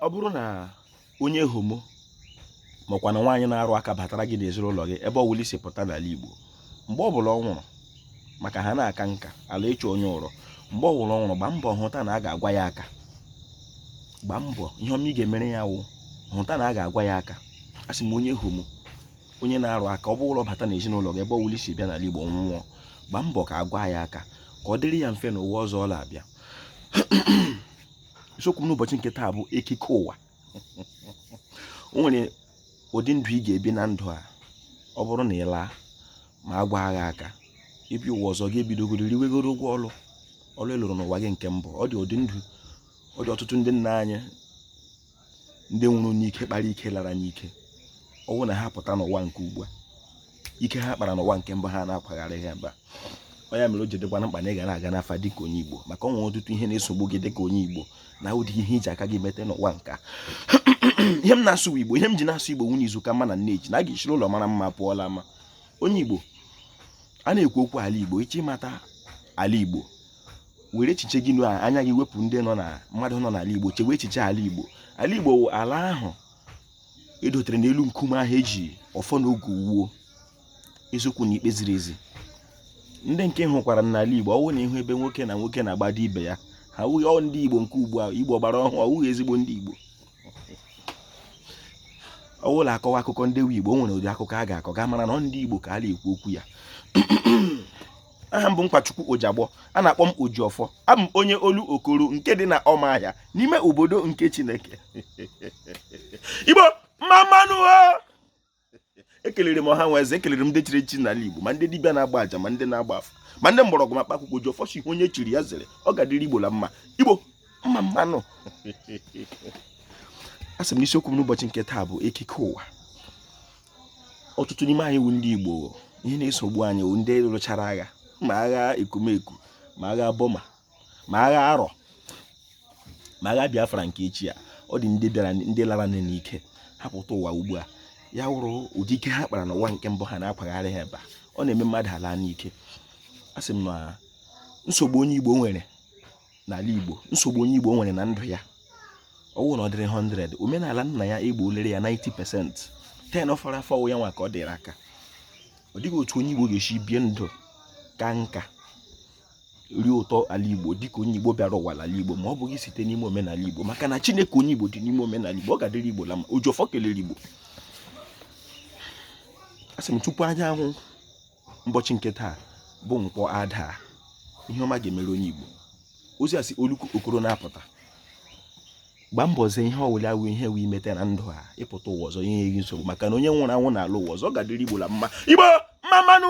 Ọ bụrụ na onye homo makwa na nwaanyị na-arụ aka batara gị n'ezinụlọ gị, ebe ọ wụla i si pụta n'ala Igbo, mgbe ọ bụla ọ nwụrụ, maka ha na-aka nka ala ịchọ onye ụrọ, mgbe ọ wụla ọ nwụrụ, gbaa mbọ hụta na a ga-agwa ya aka. Gbaa mbọ, ihe ọma ị ga-emere ya wụ hụta na a ga-agwa ya aka. Asị m, onye homo, onye na-arụ aka, ọ bụrụ bata n'ezinụlọ gị, ebe ọ wụla i si bịa n'ala Igbo, nwụọ, gbaa mbọ ka a gwa ya aka, ka ọ dịrị ya mfe n'ụwa ọzọ ọ na-abịa. Isiokwu m n'ụbọchị nke taa bụ ekike ụwa. O nwere ụdị ndụ ị ga-ebi na ndụ a, ọ bụrụ na ị laa ma a gwa gị aka, ị bịa ụwa ọzọ, ga-ebidogoro riwegoro ụgwọ ọlụ ọlụ ị lụrụ n'ụwa gị nke mbụ. Ọ dị ụdị ndụ, ọ dị ọtụtụ ndị nna anyị ndị nwụrụ n'ike, kpara ike lara n'ike. Ọ wụ na ha pụta n'ụwa nke ugbu a, ike ha kpara n'ụwa nke mbụ ha na-akwagharị ha ebe a. Ọ ya mere o ji dịkwana mkpa na ị ga na-aga n'afa dịka onye Igbo, maka o nwere ọtụtụ ihe na-esogbu gị dịka onye Igbo na ụdị ihe i ji aka gị mete n'ụwa nke a. Ihe m na-asụ Igbo, ihe m ji na-asụ Igbo nwunye izu ka mma na nneji na a ga-esi n'ụlọ mara mma pụọla ama. Onye Igbo, a na-ekwu okwu ala Igbo, ịchọ ịmata ala Igbo, were echiche gị na anya gị wepụ ndị nọ na mmadụ nọ n'ala Igbo, chewe echiche ala Igbo. Ala Igbo wụ ala ahụ edotere n'elu nkume ahụ eji ọfọ na ogu wuo, eziokwu na ikpe ziri ezi. Ndị nke hụkwara n'ala Igbo, ọ wụ na ị hụ ebe nwoke na nwoke na-agbado ibe ya, ha wụghị ọ ndị Igbo nke ugbu a, Igbo gbara ọhụụ, ọ wụghị ezigbo ndị Igbo. Ọ wụla akọwa akụkọ ndị Igbo, o nwere ụdị akụkọ a ga-akọ ga mara na ọ ndị Igbo ka a na-ekwu okwu ya. Aha m bụ Nkwachukwu Ojiagbọ, a na-akpọ m Ojiọfọ. Abụ m onye Olokoro nke dị na Ọmahịa n'ime obodo nke Chineke. Igbo mma mma nụ! Ekelere m ọha nwe eze, ekelere m ndị chiri echichi n'ala Igbo, ma ndị dibịa na-agba aja, ma ndị na-agba afa, ma ndị mgbọrọgwụ, ma mkpa akwụkwọ. Ojiọfọ si ihe onye chiri ya zere, ọ ga-adịrị Igbo la mma. Igbo mma mma nụ! A sị m n'isiokwu m n'ụbọchị nke taa bụ ekike ụwa. Ọtụtụ n'ime anyị wụ ndị Igbo, ihe na-esogbu anyị wụ ndị lụchara agha, ma agha ekumeku, ma agha Bọma, ma agha Arọ, ma agha Biafra nke echi a. Ọ dị ndị bịara, ndị lara n'ike, ha pụta ụwa ugbu a, ya wụrụ ụdị ike ha kpara n'ụwa nke mbụ ha na-akwagharị ha ebe a. Ọ na-eme mmadụ ala n'ike. A sị m na nsogbu onye Igbo nwere n'ala Igbo, nsogbu onye Igbo nwere na ndụ ya, ọ wụ na ọ dịrị 100, omenala nna ya egbuolere ya 90%, 10 fọrọ afọ ya nwa ka ọ dịrị aka. Ọ dịghị otu onye Igbo ga-esi bie ndụ ka nka rie ụtọ ala Igbo dịka onye Igbo bịara ụwa ala Igbo ma ọ bụghị site n'ime omenala Igbo, maka na Chineke onye Igbo dị n'ime omenala Igbo. Ọ ga-adịrị Igbo la mma. Ojiọfọ kelere Igbo. Asị m, tupu anyanwụ ụbọchị nke taa bụ nkwọ ada, ihe ọma ga-emere onye Igbo. Ozi a si Olokoro na-apụta. Gbaa mbọ zee ihe ọwụla wụ ihe wụ imete na ndụ a, ịpụta ụwa ọzọ ihe enyeghị nsogbu, maka na onye nwụrụ anwụ n'ala ụwa ọzọ. Ọ ga-adịrị Igbo la mma. Igbo mma mma nụ!